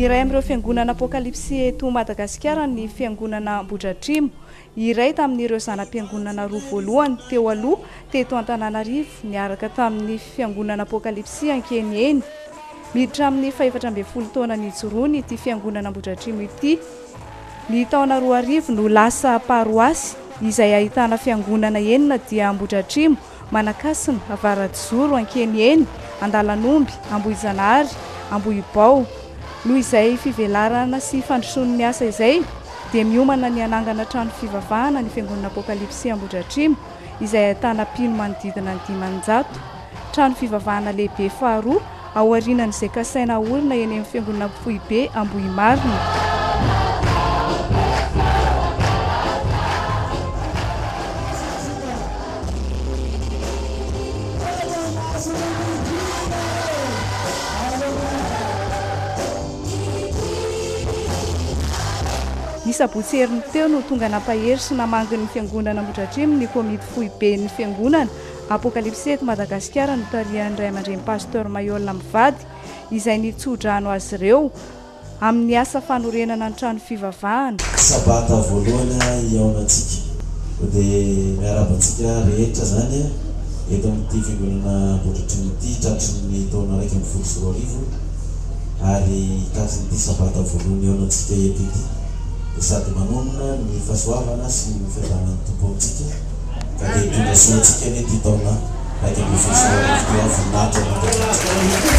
Iray amin'ireo fiangonana Apokalypsy eto Madagasikara ny fiangonana Ambohidratrimo. Iray tamin'ireo zana-piangonana roa voalohany teo aloha teto Antananarivo niaraka tamin'ny fiangonana Apokalypsy Ankeniheny. Miditra amin'ny fahefatra ambin'ny folo taona nijoroany ity fiangonana Ambohidratrimo ity. Ny taona 2000 no lasa paroasy izay ahitana fiangonana enina dia Ambohidratrimo, Manakasina, Avaradizoro, Ankeniheny, Andalanomby, Ambohijanahary, Ambohibao. Noho izay fivelarana sy fandrosoan'ny asa izay dia miomana ny hanangana trano fivavahana ny Fiangonana Apokalypsy Ambohidratrimo izay ahitana mpino manodidina ny 500. Trano fivavahana lehibe faharoa aorianan'izay kasaina haorina eny amin'ny Fiangonana Foibe Ambohimarina. Ny sabotsy heriny teo no tonga nampahery sy namangy ny Fiangonana Ambohidratrimo ny komity foiben'ny Fiangonana Apokalypsy eto Madagasikara notarihan'ny Ray aman-dreny Pasteur Mailhol mivady izay nitsodrano azy ireo amin'ny asa fanorenana ny trano fivavahana. Sabata voalohany hihaonantsika. Koa dia miarahaba antsika rehetra izany eto amin'ity Fiangonana Ambohidratrimo ity tratry ny taona 2011 ary tratry ny ity Sabata voalohany hihaonantsika eto ity. Dia sady manonona ny fahasoavana sy ny fiadanan'ny Tompo amintsika ka dia hitondra soa antsika anie ity taona 2011 ity aho voninahitra ho an'Andriamanitra.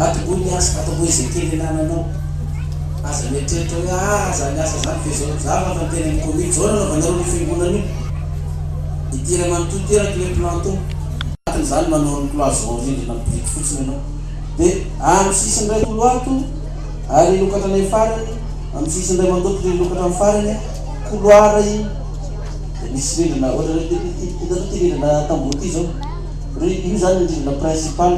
Atombohy ny asa, atombohy izay kely anananao. Aza mieritreritra hoe ah zany asa zany ve zao. Za fa efa niteny amin'ny komity, zao nanaovanareo an'io fiangonana io. Ity iray manontolo ity araka ilay plan teo. Anatiny izany manao ny cloison rindrina amin'ny biriky fotsiny ianao. Dia amin'ny sisiny iray tolo ato ary hilokatra any amin'ny farany, amin'ny sisiny iray manontolo dia hilokatra amin'ny farany, couloir iny. Dia misy rindrina ohatra hoe ity ity hitanao ity rindrina tamboho ity izao. Io izany ny rindrina principal.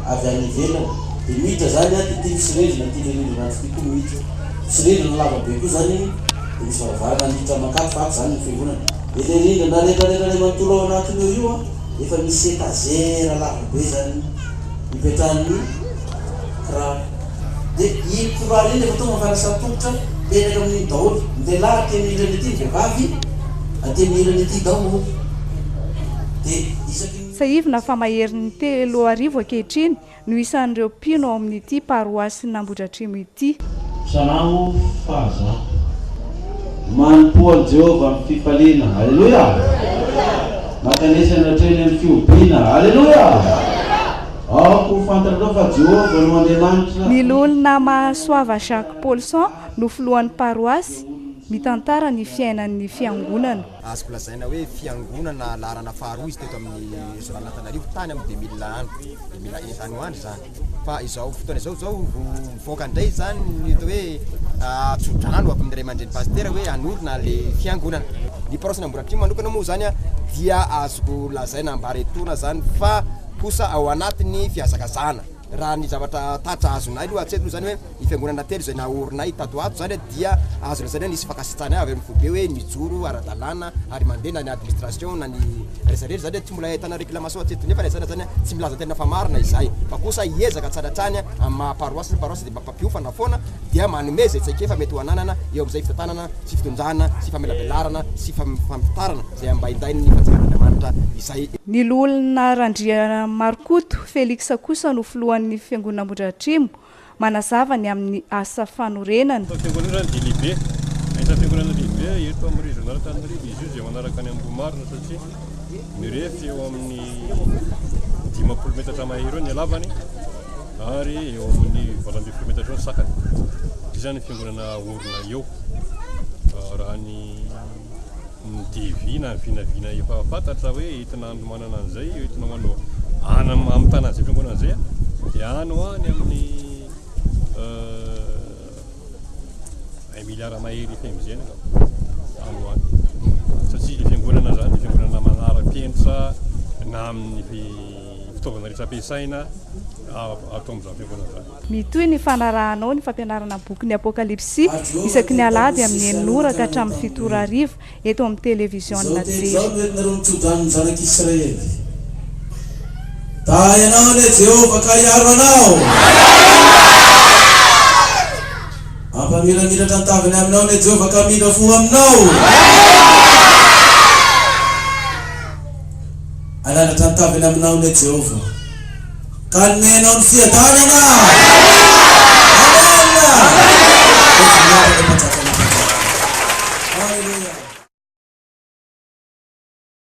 Avy any ivelany. Dia miditra izany ato ity misy rindrina ity ilay rindrina ato ity koa miditra. Misy rindrina lava be koa izany iny, dia misy varavarana miditra mankato fa ato izany ny fiangonana. Dia ilay rindrina rehetra rehetra ilay manontolo ao anatiny eo io an, efa misy étagère lava be izany ipetrahan'ny kiraro. Dia iny couloir iny efa tonga fanasana tongotra, mipetraka amin'iny daholo. Ny lehilahy aty amin'ny ilany aty, ny vehivavy aty amin'ny ilany aty daholo. Dia isaky ny. Tsiahivina fa maherin'ny 3000 ankehitriny no isan'ireo mpino ao amin'ity paroasin'Ambohidratrimo ity. Salamo fahazato. Manompoa an'i Jehovah amin'ny fifaliana. Aleloia! Mankanesa anatrehany amin'ny fihobiana. Aleloia! Aoka ho fantatrareo fa Jehovah no Andriamanitra. Ny Loholona Mahasoava Jacques Paulson no filohan'ny paroasy, mitantara ny fiainan'ny fiangonana. Azoko lazaina hoe fiangonana laharana faharoa izy teto amin'ny régional Antananarivo tany amin'ny 2000 any, 2001 tany ho any izany. Fa izao fotoana izao izao vao mivoaka indray izany ny atao hoe tsodrano avy amin'ny ray aman-dreny pasitera hoe hanorina le fiangonana. Ny paroasy Ambohidratrimo manokana moa izany dia azoko lazaina ambara etoana izany fa kosa ao anatin'ny fihazakazahana. Raha ny zavatra tatra azonay aloha hatreto moa izany hoe ny fiangonana telo izay naorinay tato ho ato izany dia azo lazaina hoe nisy fankasitrahana avy amin'ny foibe hoe mijoro ara-dalàna ary mandeha na ny administration na ny rehetra rehetra izany tsy mbola ahitana réclamation hatreto nefa na izany na izany tsy milaza tena fa marina izay fa kosa hiezaka tsara hatrany amin'ny maha paroasy ny paroasy dia mba mpampiofana foana dia manome izay traikefa mety ho ananana eo amin'izay fitantanana sy fitondrana sy famelabelarana sy fampitarana izay ambaindain'ny fanjakan'Andriamanitra izay. Ny loholona Randriamarokoto Félix kosa no filohan'ny fiangonana Ambohidratrimo, manazava ny amin'ny asa fanorenana. Ny fiangonana izany dia lehibe, anisan'ny fiangonana lehibe eto amin'ny régional Antananarivo izy io izay manaraka ny Ambohimarina satria mirefy eo amin'ny 50 metatra mahery eo ny halavany ary eo amin'ny 18 metatra eo ny sakany. Izay izany ny fiangonana aorina eo. Raha ny ny devis na ny vinavina efa fantatra hoe entina hanomanana an'izay, entina manao hamitana an'izay fiangonana izay dia any ho any amin'ny un milliard mahery FMG angamba any ho any satria ilay fiangonana izany dia fiangonana manara-penitra na amin'ny fitaovana rehetra ampiasaina atao amin'izany fiangonana izany. Mitohy ny fanarahanao ny fampianarana ny bokin'ny Apokalypsy isaky ny alahady amin'ny enina ora ka hatramin'ny fito ora hariva eto amin'ny televiziona Izao teny izao Jery. no entinareo mitso-drano ny zanak'Israely. Hitahy anao anie Jehovah ka hiaro anao. Hampamiramiratra ny tavany aminao anie Jehovah ka hamindra fo aminao. Hanandratra ny tavany aminao anie Jehovah ka hanome anao ny fiadanana.